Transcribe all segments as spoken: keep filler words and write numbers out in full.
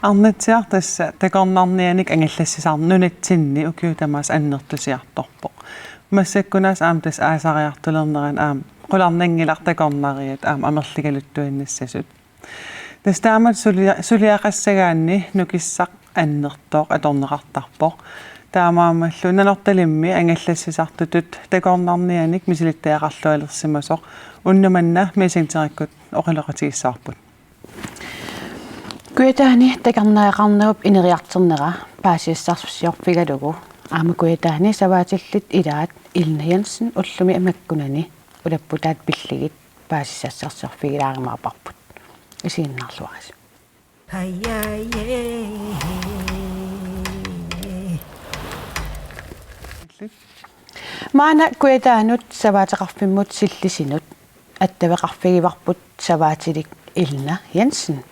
Arnatsiaq tassa takornarnianik angallassisarneq nunatsinni ukiut tamaasa annertusiartorpoq. Massakkut aamma tassa aasariartulernerani aamma qularnanngilaq takornariat aamma amerligaluttuinnassasut. Tassa taamatut sulia-, suliaqassagaanni nukissaq annertooq atorneqartarpoq. Taamaammallu Nanortalimmi angallassisartutut takornarnianik misilittagaqarlualersimasoq unnuk manna Messengerikkut oqaloqatigissavarput. Kujataani takornariaqarnerup ineriartornera paasisassarsarsiorfigalugu aamma Kujataani savaatillit ilaat Elna Jensen ullumi makkunani ulapputaat pillugit paasisassarsarfigilaarumaarparput. Isiginnaarluarisi. Maanna Kujataanut savaateqarfimmut sillisunut attaveqarfigivarput savaatilik Elna Jensen.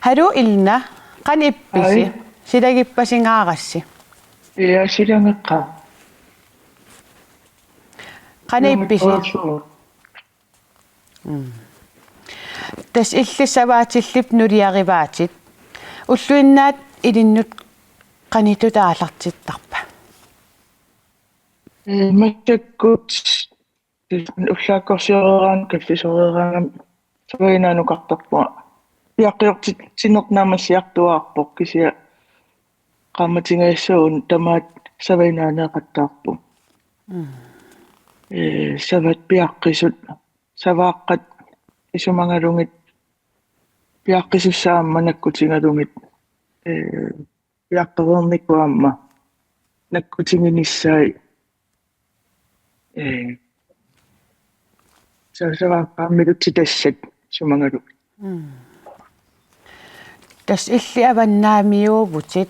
Haluu Elna, qanoq ippisi? Hej. Silagippasingaarassi. Ja, silageqqaaq. Qanoq ippisi? Silageqqaarsuaq. Mm. Tassa illit savaatillip nuliarivaatit. Ulluinnaat ilinnut qanoq ittup aallartittarpa? Ee, massakkut ullaakkorsioreeraanni kaffisoreeraangami savaatinneqartarpunga. Piaqqiortitsineq naammassiartuaarpoq kisianni qaammatingajassat tamaat savaatinneqattaarpunga. Mm. Ee, savat piaqqisut, savaaqqat isumagalugit piaqqisussaat aamma nakkutigalugit, ee, piaqqereernikuupput aamma nakkutiginissaat, ee, sa-, savaaqqat aamma ilutsit tassat isumagalugit. Mm. Tassa illit avannaamiuuvutit.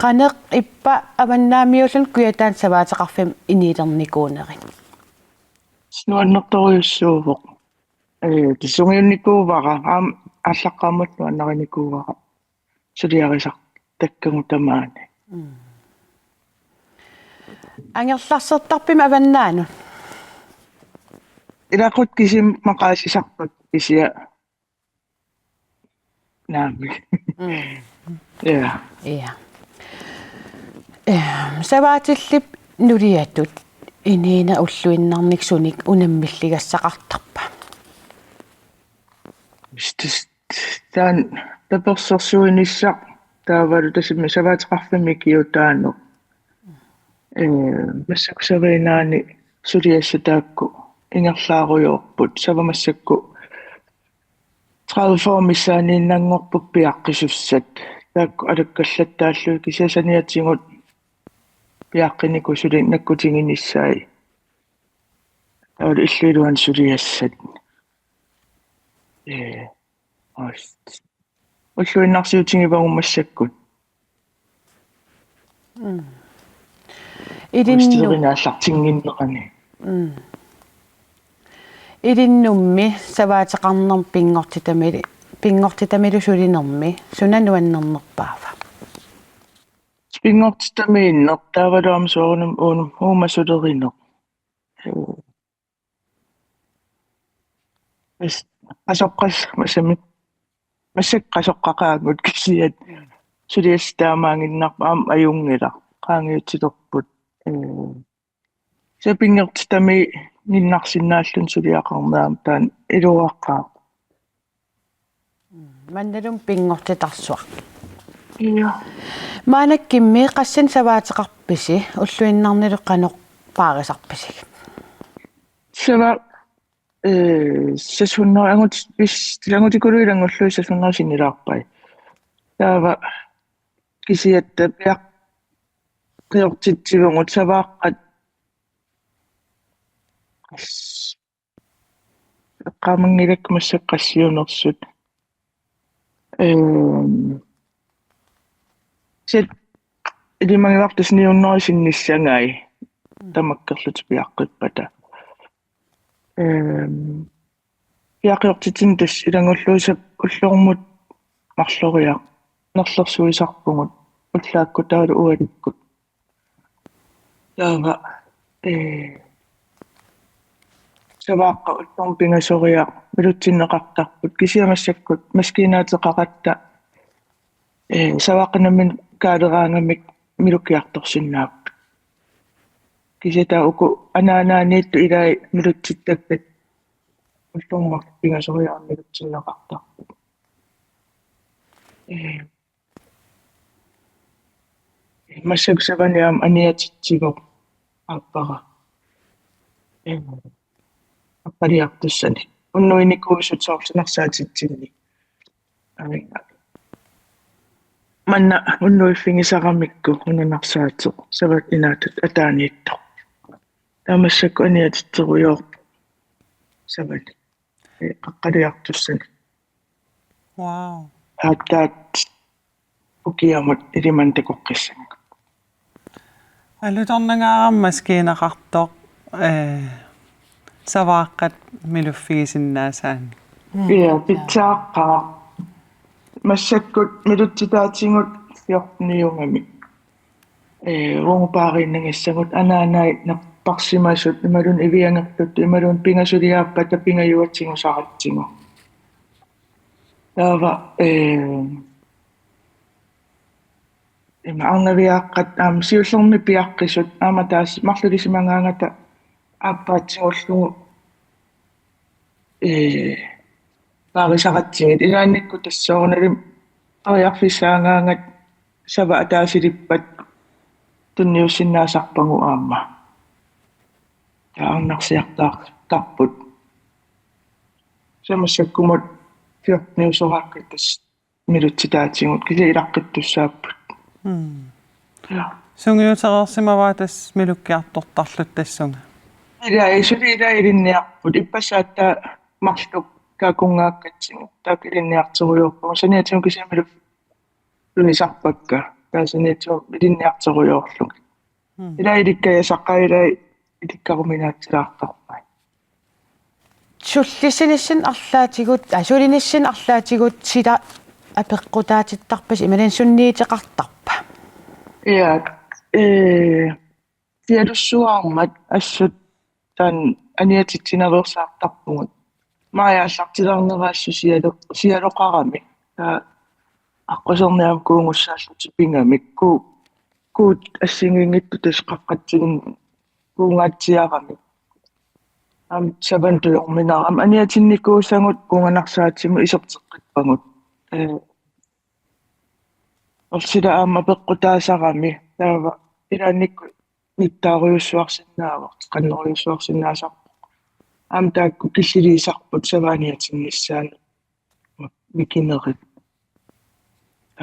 Qanoq ippa avannaamiuulluni Kujataani savaateqarfimmut inilernikuunerit? Nuannertorujussuuvoq. Ee, tassa sungiunnikuuara, aamma aallaqqaammut nuannarinikuuara suliarisartakkagut tamaani. Mm. Angerlarsertarpimmi avannaanut? Ilaquttat kisimi maqaasisarput kisianni. Naamik. Mm. Ja. Ja. Ehm, savaatillip nuliatut inuuneq ulluinnarni sunik unammilligassaqartarpa? Tassa taanna tapersersuinissaq taavalu tassami savaateqarfimmik ikiuutaaneq. Ee, massakkut savaatinnaani suliassat taakku ingerlaarujoorput. Sava massakkut tredive-fyrre missaaniinnanngorput piaqqisussat. Taakku alakkallattaallugit kisianni saniatigut piaqqinikuupput suli nakkutiginissaat. Taavalu illup iluani suliassat. Ee, ost. Ulluinnarsiutigivagut massakkut. Mm. Ilinnut. Osterin aallartinnginnerani. Mm. Ilinnummi savaateqarnermi pinngortitamilu, pinngortitamilu sulinermi suna nuannernerpaava? Pinngortitamiinneq taavalu aamma soorunami uunga uuma sulerineq. Mas-, qasoqqas-, masami-, massakkut qasoqqaqaagut kisianni suliassat taamaaginnarput aamma ajunngilaq qaangiutilerput. Ee, kisianni pinngortitamiinniarsinnaalluni suliaqarneq aamma taanna iluaqaaq. Mannalu pinngortitarsuaq. Ja. Maannakkut qassit savaateqarpisi ulluinnarnilu qanoq paarisarpisigit? Sava, ee, seks hundrede angut-, is-, angutikuluit ilanngullugit seks hundrede sinnilaarpai. Taava kisianni piaq-, piaqqiortitsivugut savaaqqat eqqaamanngilakka massakkut qassiunersut. Ehm, kisianni ilimagivarput tassa ni hundrede sinnissagai tamakkerlutik piaqqippata. Ehm, piaqqiortitsineq tassa ilanngullugu sap-, ullormut marloriaq nerlersuisarpugut ullaakkut taavalu ualikkut. Taava, ee, savaaqqat ullormut pingasoriaq milutsinneqartarput, kisianni massakkut maskiinaateqaratta, ee, savaaqqat nammineq kaaleraangamik milukkiartorsinnaapput. Kisianni taava uku anaanaaniittut ilai milutsittakkat ullormut pingasoriaq milutsinneqartarput. Ee, Massakkut savani aamma aniatitsivoq aappara. Ee, Aqqaliartussani. Unnuinikuusut soorlu narsaatitsinni. Avinga. Manna unnuiffigisaramikku una narsaateq savat inaatut ataaniittoq. Taava massakkut aniatitserujoorpoq savani. Ee, Aqqaliartussani. Wow. Aatsaat ukiamut ilimanni takoqqissanngilaq. Alutornangaarami maskiinaqartoq, ee, savaaqqat miluffigisinnaasaannik. Mm. Ja, pitsaaqqaaq. Massakkut milutsitaatigut fjorteniugamik. Ee, uagut paariinnagissagut anaanai napparsimasut imaluunniit iviangerluttut imaluunniit pingasuliaappata pingajuat tigusaratsigu. Taava, ee, ima arnaviaaqqat aamma siullermik piaqqisut aamma taas marlulisimagaangata aappaatigullugu, ee, paarisaratsigit. Ilaannikkut tassa soorunalimi periarfissaagaangat sava ataasilippat tunniussinnaasarpagut aamma. Taava arnarsiartaartarput. Tassa massakkumut fjorteniusoraakkat tassa milutsitaatigut kisianni ilaqqittussaapput. Mm. Ja. Sungiutereersimavaa tassa milukkiartortarlutik tassunga? Ilai, suli ilai ilinniarput. Ippassaq aatsaat marluk kaakkunngaakkatsigit. Taakku ilinniarterujoorput. Saniatigut kisianni milu-, -lunisarpakka. Taava saniatigut ilinniarterujoorlugit. Mm. Ilai ilikkajasaqaat ilai ilikkaruminaatsilaartarpai. Sullissinissinnut arlaatigut, aa, sulinissinni arlaatigut sila apeqqutaatittarpisi imaluunniit sunniuteqartarpa? Ja, ee, sialussuarmat assut taanna aniatitsinaveersaartarpugut. Maajip aallartilaarnera assut sialo-, sialoqarami. Taava aqquserniam kuungussaallutik pigamik. Ku-, kuut assigiinngitsut tassa qaqqatsinni kuungaatsiaramik. Aamma savanut tujorminarami. Aniatinnikuusagut kuuganarsaatigut iserteqqippagut. Ee, Orsila aamma peqqutaasarami. Taava ilaannikkut nittaarujussuarsinnaavoq, teqannerujussuarsinnaasarpoq. Aamma taakku killiliisarput savaaniatinnissaanut mikinerit.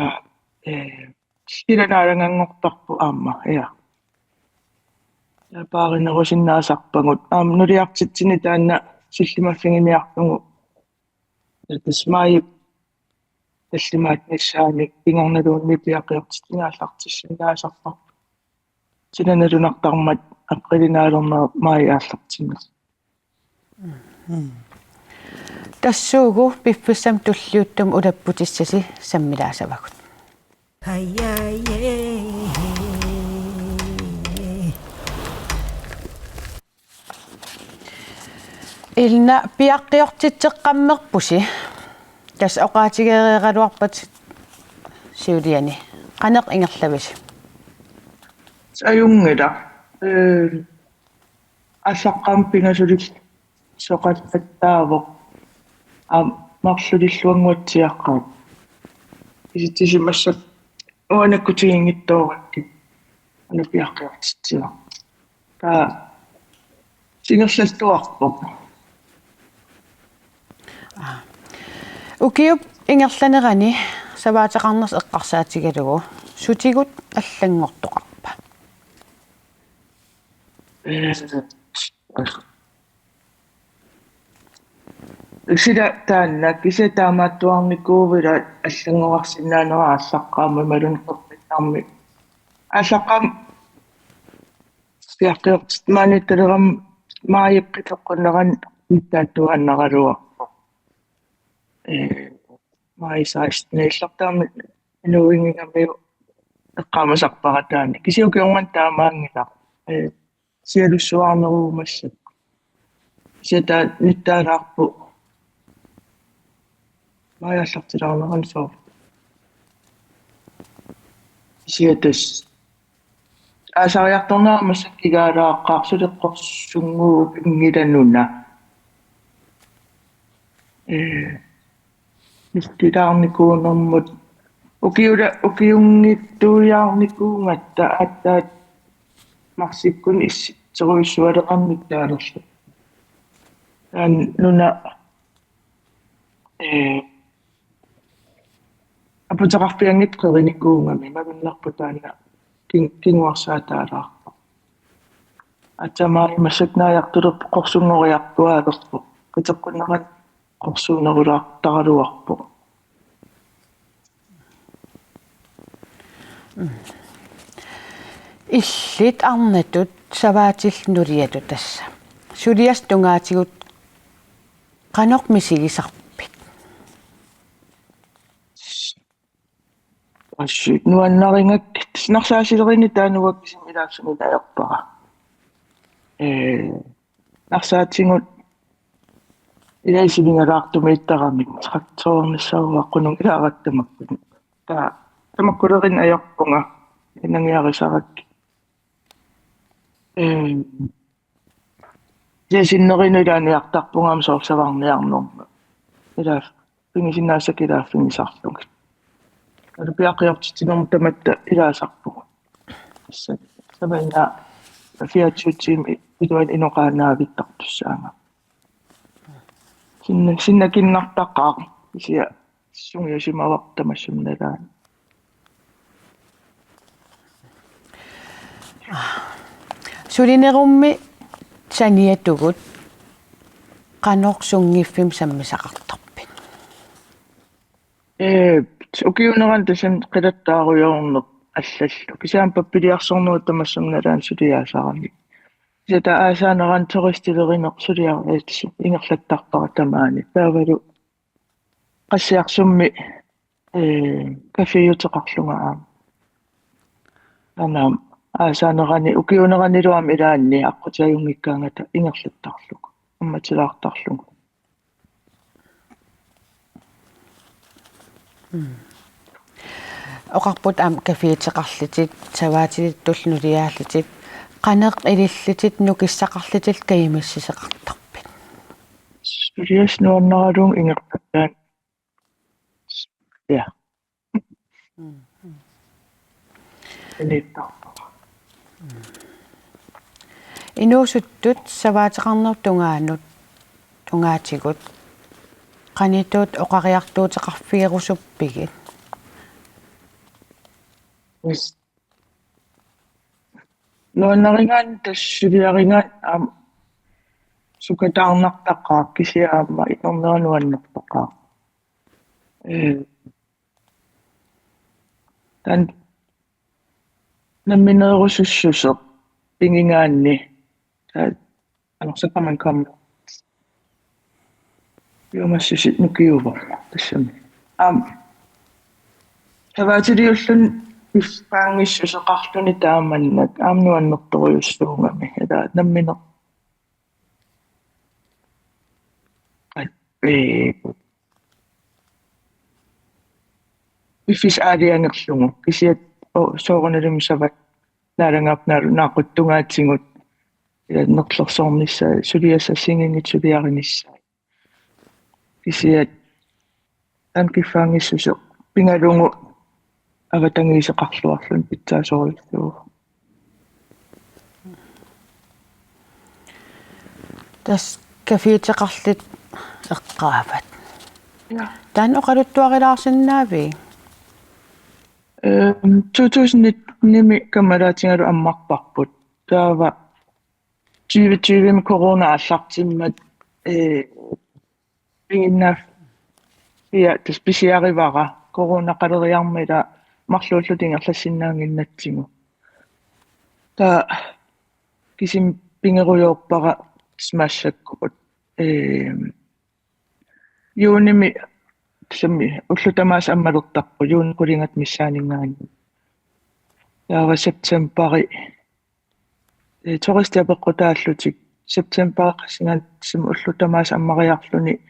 Aa, ee, sila naalanganngortarpoq aamma, ja. Ja, paarinerusinnaasarpagut. Aamma nuliartitsinni taanna sillimaffiginiarlugu. Ja, tassa maajip tallimaat nissaanik kingornaluunniit piaqqiortitsineq aallartissinnaasarparput. Sila nalunartarmat apriilinaalernera maajip aallartinnersoq. Tassuugu piffissami tulliuttumi ulapputissasi sammilaassavagut. Ilna piaqqiortitseqqammerpusi. Tassa oqaatigereeraluarpat siuliani. Qanoq ingerlavisi? Ajunngilaq. Ee, aallaqqaammut pingasulillu soqallattaavoq. Aamma marlulilluannguatsiaqqaarpoq. Kisitsisit massakkut uanga nakkutiginngitsoorakkit. Una piaqqiortitsivoq. Taava ingerlalluarpoq. Aa. Ukiup ingerlanerani savaateqarnersi eqqarsaatigalugu sutigut allanngortoqarpa? Ee, sila taanna kisianni taamaattuarnikuuvunga allanngorarsinnaanera aallaqqaammut imaluunniit qerrinnarmik. Aallaqqaammut piaqqiortitseq maaniittaleramik maajip qiteqqunnerani nittaattuaannaraluarpoq. Ee, Maj seksten illartaami inuuinngingamiuk eqqaamasarpara taanna. Kisianni ukioq manna taamaanngilaq. Ee, sialussuarneruumassapput. Kisianni taava nittaalaarpoq. Maja aallartilaarnerani sooq. Kisianni tassa aasariartornera massakkut kigaalaaqqaarsuleqqorsunnguup inngila nuna. Ee, nittaalaarnikuunermut ukiula-, ukiunngitsuujaarnikuugatta aatsaat marsikkut issitserujussualeqarnittut taalerlu. Taanna nuna, ee, aputeqarfianngitsoq qerinikuugami malunnarpoq taanna kin-, kinguarsaataalaarpoq. Aatsaat massakkut naajartulerpoq qorsunngoriartuaalerpoq. Qiteqqunnerani qorsuunerulaartaraluarpoq. Illit arnatut savaatillit nuliatut tassa. Suliassat tungaatigut qanoq misigisarpit? Assut nuannarigakkit narsaasilerineq taanna uanga kisimik ilaassanut ajorpara. Ee, narsaatigut ilaat isivingalaartumiittaramik traktornissarua qununngilaarakku tamakkua. Taava tamakkulerineq ajorpunga inangiarisarakkit. Ee, Kisianni sinnerinut ilaanniartarpunga aamma soorlu savarniarnermut. Ilaa pingisinnaasakkit ilaaffigisarlugit. Alupiaqiortitsinermut tamatta ilaasarpugut. Tassa savarnaa fireogtyve timer iluani inoqaanaavittartussaagami. Sinna, sinnakinnartaqaaq kisianni sungiusimavarput tamassamut nalaani. Sulinerummi saniatigut qanoq sunngiffimmi sammisaqartarpit? Ee, ukiuunerani tassami qilattaarujoorneq allallu. Kisianni pappiliarsornerup tamassamut nalaani suliaasarami. Kisianni taava aasaanerani turistilerineq suliaritsi ingerlattarpara tamaani. Taavalu qassiarsummi, ee, caféuteqarlunga aamma. Taanna aasaanerani, ukiuuneranilu aamma ilaanni aqqutiajunngikkaangata ingerlattarlunga, ammatilaartarlunga. Mm. Oqarput aamma caféuteqarlutit, savaatilittullu nuliaallutit, qanoq ilillutit nukissaqarlutillu kajumissuseqartarpit? Suliassat nuannaralugu ingerlattaarlugit. Ja. Mm, mm. Iliittarpara. Inuusuttut savaateqarnerup tungaanut, tungaatigut qanoq oqariartuuteqarfigerusuppigit? Yes. Nuannarigaanni tassa suliarigaanni aamma sukataarnartaqaaq kisianni aamma inernerat nuannertaqaaq. Ee, taanna nammineerusussuseq pigigaanni. Taava anorsakamang kamma. Piumassuseq nukiuvoq tassami. Aamma. Savaatiliulluni piffaanngissuseqarluni taamannak. Aamma nuannertorujussuugami. Ila nammineq. Ee, piffissaq aalajangerlugu. Kisianni, oo, soorunalimi savat naalagaaffiit naal-, naaquttungaatigut. Ila nerlersornissaat, suliassat assigiinngitsut suliarinissaat. Kisianni taanna piffaanngissuseq pigalugu avatangiiseqarluarluni pitsaasorujussuuvoq. Tassa caféuteqarlutit eqqaavat. Ja. Taanna oqaluttuarilaarsinnaavigit? Ehm, to tusind nitten-imi kammalaatigalu ammarparput. Taava tyve tyve-mi corona aallartimmat, ee, piginnaaffia tassa pisiarivara coronaqaleriarmat ila marluulluta ingerlassinnaannginnatsigu. Taava kisimi pigerujoorpara tassa massakkut, ee, juunimi Tassami ullut tamaasa ammalertarput juunip qulingat missaaninngaanniit. Taava septemberi, eh, turistit apeqqutaallutik septemberi qassingatsiami ullut tamaasa ammariarluni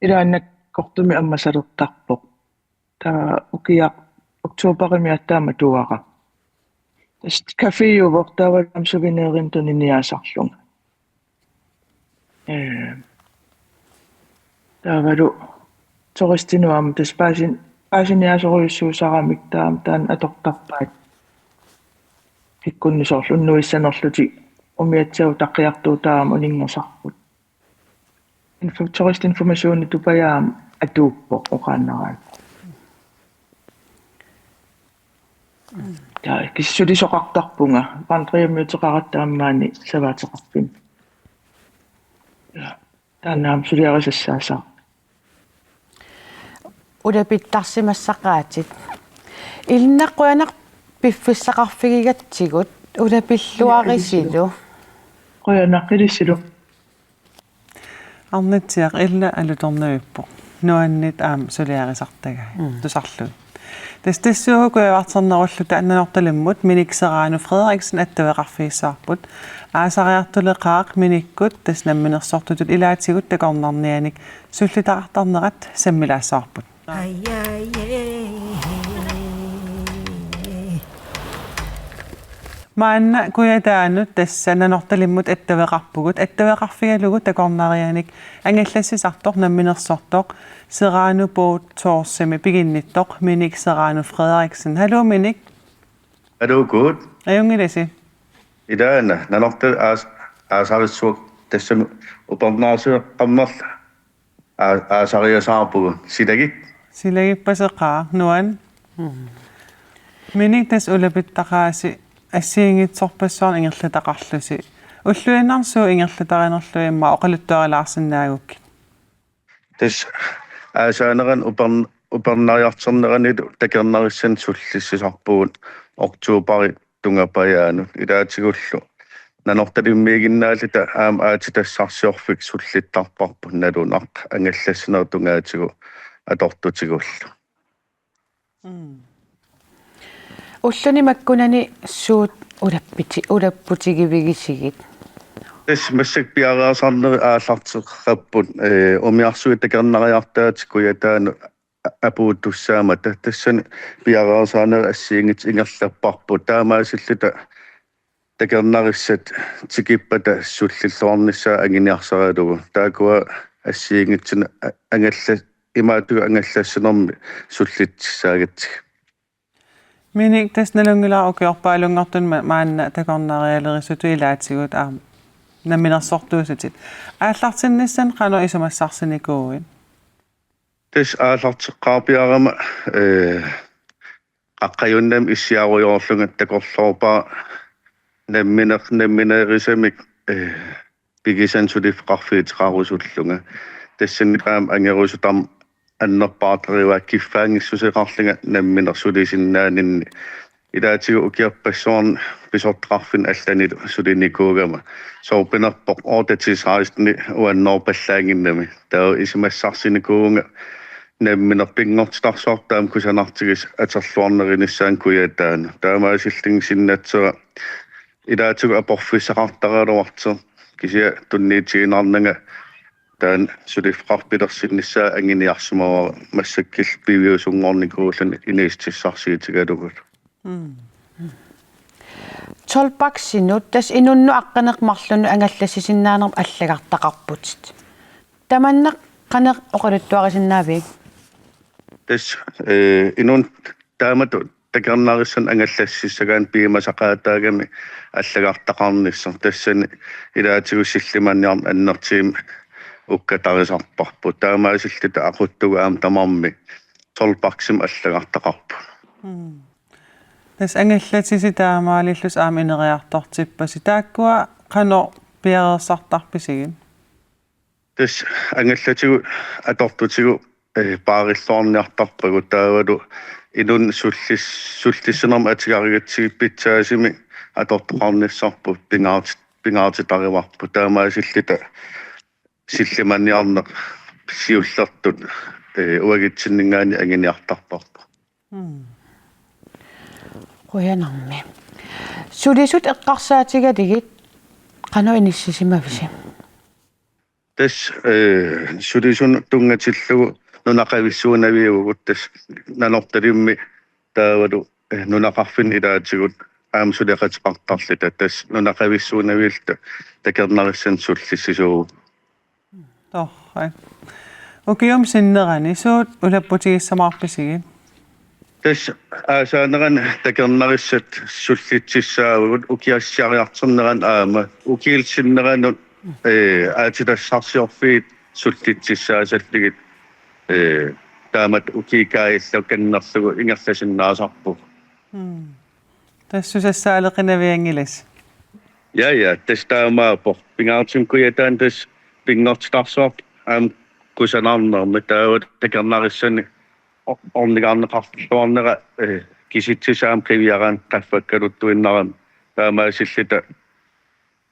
ilaannakkut Qortumi ammasalertarpoq. Taava ukiaq oktoberimi aatsaat matuara. Tassa caféuvoq, taavalu aamma souvenirinut tuniniaasarlunga. Ee, taavalu turistinut aamma tassa paasin-, paasiniaasorujussuusaramik taama taanna atortarpaat. Kikkunnit soorlu unnuissanerlutik umiatsiaat utaqqisartuutaat aamma uninngasarput. Info-, turistinformationitut pajaa aamma atuuppoq oqaannaraanni. Ja, kisianni sulisoqartarpunga, vandrehjemmiuteqaratta aamma maani savaateqarfimmi. Ja, taanna aamma suliarisassaassaaq. Ulapittarsimassaqaatit. Ilinnaq qujanaq piffissaqarfigigatsigut, ulapilluarisilu. Qujanaq ilissilu. Arnitsiaq, ila alutornavippoq. Nuannit aamma suliarisartagai. Mm. Tusarlugit. Tassa tassuugu kujavarternerulluta Nanortalimmut Minik Serrano Frederiksen attaveqarfigissavarput. Aasariartuleqaaq Minikkut tassa namminersortutut ilaatigut takornarnianik sullitaqartarnerat sammilaassavarput. Maanna Kujataanut tassa Nanortalimmut attaveqarpugut, attaveqarfigalugu takornarianik angallassisartoq namminersortoq Serrano Boat Toursimi piginnittoq Minik Serrano Frederiksen. Haluu Minik. Haluu Kurt. Ajunngilasi? Ilaana, Nanortalik aas-, aasarissuaq tassami upernaarsueqqammerla aa-, aasariasaarpugut. Silagik. Silagippaseqaaq, nuann'. Mm. Minik, tassa ulapittaqaasi assigiinngitsorpassuarnik ingerlataqarlusi. Ulluinnarni suut ingerlatarinerlugit immaqa oqaluttuarilaarsinnaagukkit? Tassa aasaanerani upern-, upernariartorneranilu takornarissani sullissisarpugut oktoberip tungapajaanut, ilaatigullu Nanortalimmiiginnaalluta aamma aatsitassarsiorfik sullittarparput nalunaq angallassinerup tungaatigut atortutigullu. Mm. Ulluni makkunani suut ulappiti-, ulapputigivigisigit? Tassa massakkut piareersarnerit aallarteqqapput, ee, umiarsuit takornariartaatik Kujataanut a-, apuuttussaammata. Tassani piareersarnerit assigiinngitsut ingerlapparput. Taamaasilluta takornarissat tikippata sullilluarnissaat anguniarsaralugu. Taakkua assigiinngitsunik a-, angalla-, imaattugut angallassinermi sullitsissaagatsigit. Minik, tassa nalunngilara ukiorpaalunngortuni ma-, maanna takornarialerisutut ilaatigut aamma namminersortuusutit. Aallartinnissannut qanoq isumassarsinikuuit? Tassa aallarteqqaarpiarama, ee, qaqqajunnami issiarujoorlunga, takorloorpara nammineq-, nammineerisamik, ee, pigisannik suliffeqarfigiteqarusullunga. Tassani aamma angerusutaq annerpaartarivaa kiffaanngissuseqarlunga nammineq sulisinnaaninni. Ilaatigut ukiorpassuarni pisortaqarfinni allanilu sulinikuugama. Soorpinerpoq otte til seksten uannoorpallaannginnami. Taava isumassarsinikuuvunga nammineq pinngortitarsuartut aamma kusanartigisoq atorluarnerinissaanut Kujataanut. Taamaasillunga sinnatsera ilaatigut aporfissaqartaraluartoq. Kisianni tunniutiinnarnanga taanna suliffeqarfilersinnissaa anguniarsimavara, massakkut piviusunngornikuulluni inuussutissarsiutigalugu. Mm. Tolv baksinut, tassa inunnut aqqaneq-marlunnut angallassisinnaanermut allagartaqarputit. Tamanna qanoq oqaluttuarisinnaaviuk? Tassa, ee, inunnut taamatut takornarissannut angallassissagaanni piumasaqaataagami allagartaqarnissaq. Tassani ilaatigut sillimaniarneq annertuumik ukkatarisarparput. Taamaasilluta aquttugut aamma tamarmik tolv baksimik allagartaqarput. Mm. Tassa angallatisi taamaalillusi aamma ineriartortippasi. Taakkua qanoq piareersartarpisigit? Tassa angallatigut atortutigut, ee, paarilluarniartarpagut, taavalu inunnut sullis-, sullissinermut atugarugatsigit pitsaasumik atortoqarnissarput pingaarti-, pingaartitarivarput. Taamaasilluta sillimaniarneq siullertut eh, uagutsinninngaanniit anguniartarparput. Mm. Qujanarmi. Sulisut eqqarsaatigalugit qanoq inissisimavisi? Tassa, eh, sulisunut tunngatillugu nunaqavissuunnaviuvugut, tassa Nanortalimmi taavalu, eh, nunaqarfinni ilaatigut aamma suleqateqartarluta, tassa nunaqavissuunnaviulluta takornarissannut sullissisuuvugut. Torrak. Ukiumi sinnerani suut ulapputigissavarpisigit? Tassa aasaanerani takornarissat sullitsissaavugut, ukiassiariartornerani aamma ukiup sinneranut, eh, aatsitassarsiorfiit sullitsissaasallugit, eh, taamatut ukiup kaajallukkannerlugu ingerlasinnaasarpugut. Mm. Tassa susassaaleqinavianngilasi. Ja, ja, tassa taamaappoq. Pingaartumik Kujataani tassa pinngortitarsuarput aamma kusanarnermi, taava takornarissani o-, ornigarneqarluarnera, eh, kisitsisit aamma qiviaraanni qaffakkaluttuinnarami. Taamaasilluta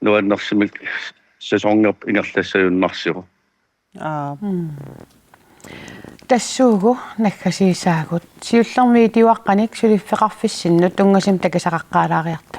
nuannersumik sæsonerput ingerlassagunarsivoq. Aa. Mm. Tassuugu naggasiisaagut. Siullermik videoaqqanik suliffeqarfissinnut tunngasumik takusaqaqqaalaariarta.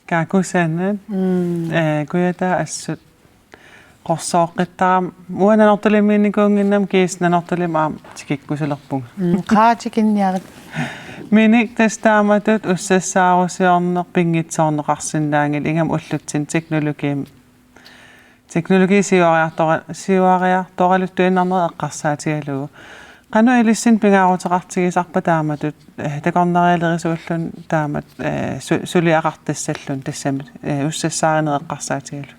Kakusanat. Mm. Eh, Kujataa assut qorsooqqittarami. Uanga Nanortalimmiinnikuunnginnama kiisa Nanortalimmi aamma tikikkusulerpunga. Mm, qaa tikinniaruk. Minik tassa taamatut ussassaarusiorneq pinngitsoorneqarsinnaanngilaq, ingammik ullutsinni teknologiimi. Teknologi siuariartora-, siuariartoraluttuinnarnera eqqarsaatigalugu. Qanoq ilissinnut pingaaruteqartigisarpa taamatut, eh, takornarialerisuulluni taamatut, eh, su-, suliaqartassalluni tassami, eh, ussassaarineq eqqarsaatigalugu?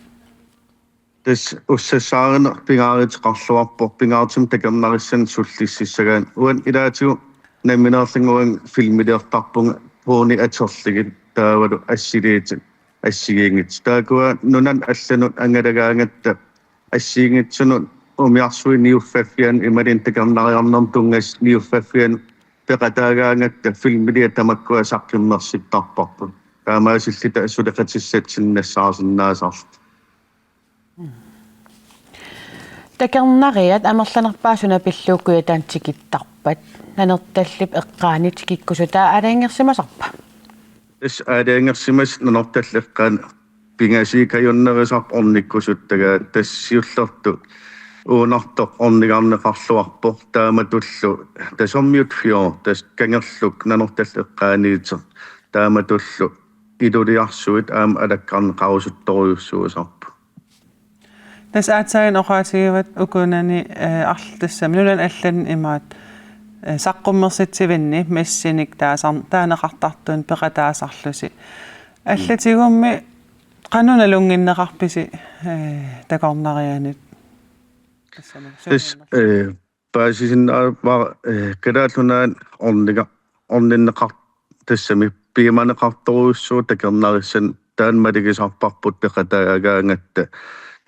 Tassa ussassaarineq pingaaruteqarluarpoq, pingaartumik takornarissannut sullississagaanni. Uani ilaatigut Nammineerlunga uanga filmiliortarpunga dronet atorlugit taavalu assiliitit assigiinngitsut. Taakkua nunanut allanut angalagaangatta assigiinngitsunut umiarsuit niuffaffianut imaluunniit takornariarnermut tunngasut niuffaffianut peqataagaangatta filmiliat tamakkua saqqummersittarparput. Taamaasilluta suleqatissatsinnik nassaarsinnaasarluta. Takornariat amerlanerpaat suna pillugu Kujataani tikittarpat? Nanortallip eqqaani tikikkusutaa aalajangersimasarpa? Tassa aalajangersimasut Nanortallip eqqaani pingasuukajunnerusarput ornikkusuttagaat, tassa siullertut Uunartoq ornigarneqarluarpoq, taamatullu Tasormiut Fjord, tassa kangerluk Nanortallip eqqaaniittoq, taamatullu iluliarsuit aamma alakkarneqarusuttorujussuusarput. Tassa aatsaat oqaatigivat ukunani, eh, arl-, tassami nunani allani imaattoq, eh, saqqummersitsivinni messinik taasar-, taaneqartartuni peqataasarlusi. Allatigummi qanoq nalunnginneqarpisi, eh, takornarianut? Tassami. Tassa, eh, paasisinnaavara, eh, Kalaallit Nunaanni orniga-, orninneqar-, tassami piumaneqartorujussuuvoq takornarissat, taanna malugisarparput peqataagaangatta.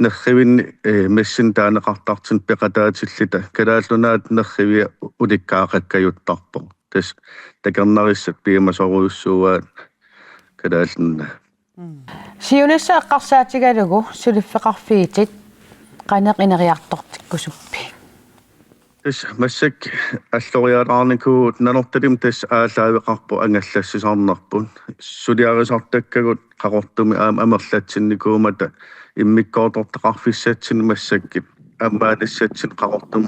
Nerrivinni, eh, messinik taaneqartartuni peqataatilluta Kalaallit Nunaata nerrivia ulikkaaqakkajuttarpoq. Tassa takornarissat piumasorujussuuaat Kalaallit Nunaat. Siunissaq eqqarsaatigalugu suliffeqarfigitit qanoq ineriartortikkusuppiuk? Tassa massakkut allorialaarnikuuvugut, Nanortalimmi tassa aallaaveqarpoq angallassisarnerput. Suliarisartakkagut Qaqortumi aamma amerlatsinnikuummata immikkoortortaqarfissatsinnik massakkut ammaanissatsinnik Qaqortumi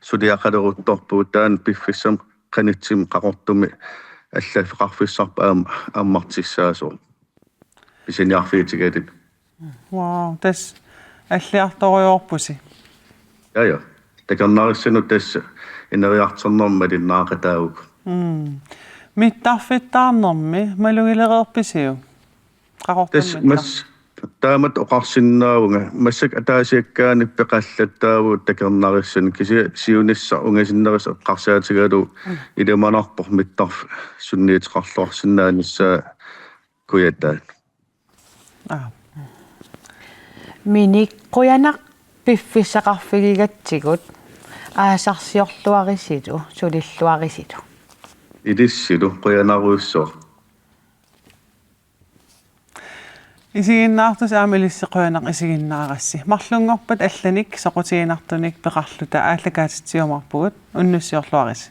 suliaqaleruttorpugut, taanna piffissami qanittumik Qaqortumi allaffeqarfissarput aamma ammartussaasoq pisiniarfigitigaluni. Wow, tassa alliartorujoorpusi. Ja, ja. Takornarissanut tassa ineriartornermut malinnaaqataavugut. Mm. Mittarfittaarnermi malugilereerpisiuk? Qaqortumi tassa mittar-, mas-, taamatut oqarsinnaavunga. Massakkut ataasiakkaani peqallattaavugut takornarissat, kisianni siunissaq ungasinnerusoq eqqarsaatigalugu ilimanarpoq mittarfik sunniuteqarluarsinnaanissaa Kujataani. Aa. Minik, qujanaq piffissaqarfigigatsigut, aasarsiorluarisilu, sulilluarisilu. Ilissilu, qujanarujussuaq. Isiginnaartusi aamma ilissi qujanaq isiginnaarassi. Marlunngorpat allanik soqutiginartunik peqarluta aallakaatitsiumaarpugut, unnussiorluarisi.